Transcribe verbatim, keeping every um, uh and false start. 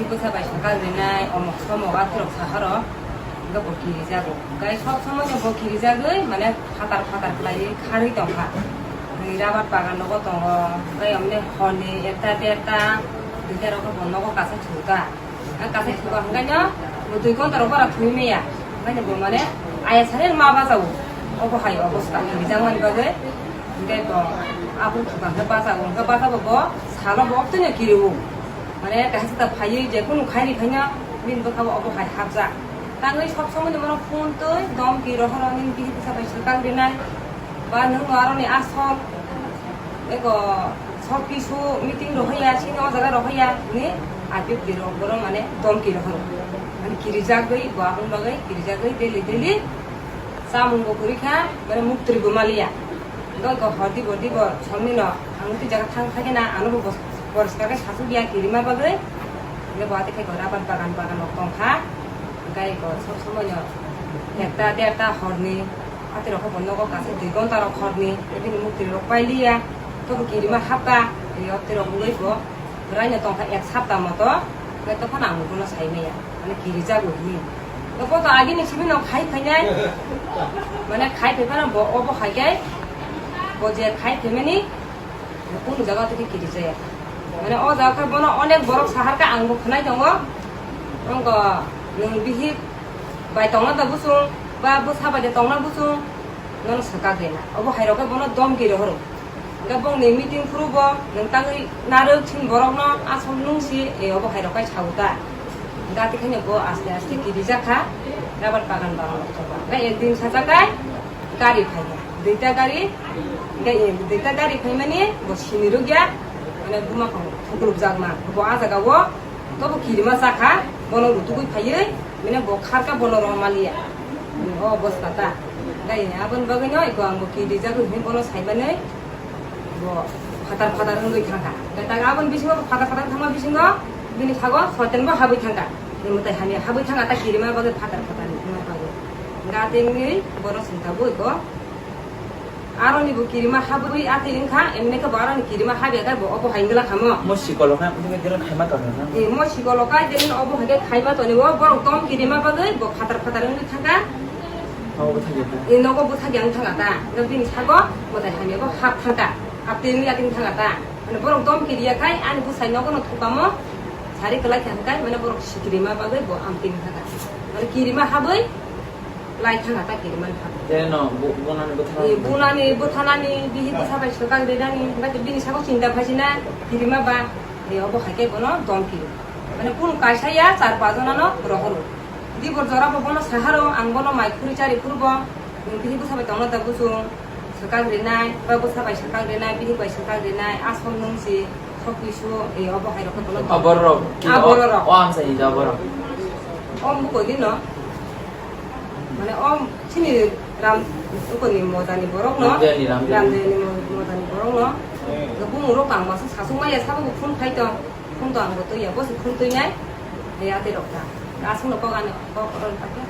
Bwsa bai swkang rinai, omok somok aphirok sahoro, hwnkhe bo kirijago. Hwnkhe sob somoi no bo kirijagwi, mane phatar phatar khlaiwi kharwi tongkha. Hwnwi rabar bagan nogo tongo, hwnkhe omne horni ekta derta, duita rok bo nogo kasa thuta. Ang kasa thuka hwnkhe no bo dui ghonta rok bara thwi maya. Hwnkhe bo mane aya sari ma bajago. Obo hai obosta kirijak mani bagwi. Hwnkhe bo abo thuka hwnkhe bajago, hwnkhe bajabo bo salo bo oktwino kiriwo. Mane kaisa ta phaiwi je kunu khairi phaina bini bwkha bo obo hai hapjak. Tangwi sob somoi ni bono phone twi domki rohoro nini bihi bwsa bai swkang rinai. Ba nwng no aroni asol eko sok kisu meeting rohaya, sini o jaga rohaya hwnwi R P F D rok bono mane domki rohoro. Mane kirijagwi bo aboni bagwi kirijagwi daily daily chamung bo kwrwi kha, mane muktwi bo maliya. Hwnkhe hor di bo di bo somni no ang twi jaga thang kha khe na ano bo bos-, poriskar khe sasuk ya kirima bagwi. Hwnkhe bo ati khe ko rabar bagan bagan rok tong kha. Hwnkhe ko sob somoi no ekta derta horni ati rok bo nogo kasa dui ghonta rok horni bini muktwi rok pai liya. Tobo kirima hapka, ri oti rok wngwi bo. Bwraino tongkha ek sapta moto, hwnkhe tongphano ang bono sai maya, mane kirijago hinwi. Bo to agini simi no khai phainai, mane khai phaiphano bo obo hai khe, bo je khai phaimani, bo kunu jaga tei kirijaya. Mane o jaga khe bono onek borok sahar khe ang bo khwnai tongo, wngkha nwng bihik bai tongna da busung, ba bwsa bai de tongna busung, nono swkak rina. Obo hai rok khe bono domki rohoro. Hwnkhe bongni meeting phuru bo nwng tangwi narwk sini borokno aswk nungsi, e, obo hai rok kai sago ta. Hwnkhe ati khaino bo aste aste kirijak kha, rabar bagan bagan rok choba. Hwnkhe ekdin sajak kai gari phai kha, duita gari, hwnkhe e duita gari phaimani bo sini rwk ya, mane buma kong thukluk jak ma. Bo a jaga o tobo kirima cha kha, bono rutugwi phaiwi, mane bo kharka bono rw maliya. O bwsta ta. Hwnkhe aboni bagwi no eko ang bo kirijak hinwi bono saimani. Bo phatar phatar wngwi thangkha. Hwnkhe tak aboni bisingo bo phatar phatar thangma bisingo bini sago soitan bo habwi thangkha. Ni mwtai hamya habwi thangkha ta kirima bagwi phatar phatar ni thangma bagwi. Hwnkhe atwngwi bono sinta bo eko. Aroni bo kirima habwi atwi wngkha, emne khe bo aroni kirima habya khe bo obo hai wngla khamo. Mo sikolo kha, mo sikolo khaima tongo na? Eh, mo sikolo kha, je obo hai khe khaima toni o, borok tom kirima bagwi bo phatar phatar wngwi thangkha. Nogo bwthakya ta. Eh, nogo bwthakya wng thangkha ta. Hwnkhe bini sago mwtai hamya bo hap thangkha. Hap twi wngwi atwi wng thangkha ta. Mane borok dom kiriya khai ani bwsai nogo no thukamo sari kwlai kha hwnkhe mane borok sikirima bagwi bo amtwi wng thangkha. Mane kirima habwi lai thangkha ta kirima ni habwi. Tei no bu-, bunani bwthana. Eh, bunani bwthanani bihi bwsa bai swkang rinani hwnkhe bini sago chinta phaisina kirima ba, eh, obo hai khe bono dom kiri. Mane kunu kaisa ya char pach jona no rohoro. Dibor jora bo bono saharo, ang bono mai khuri chari phuru bo, nwng bihi bwsa bai tongna da busung, swkang rinai, ba bwsa bai swkang rinai, bihi bai swkang rinai, asol nungsi, sok kisu, e obo hai rok bono. Aborok, ki Ah, o, bororok. O ang sai da aborok. Om bu koi dino. Mane om chini ram, ukoni mojani borok no. Ramdeyani, Ramdeyani. Ramdeyani mo-, mojani borok no. Bumung rok ang masa sasuk maya sabo bo phun khai to. Phun to ang bo to ya, bo se phun to nai. Ya te rok ta. Asung no kok ano, kok ron ta kya.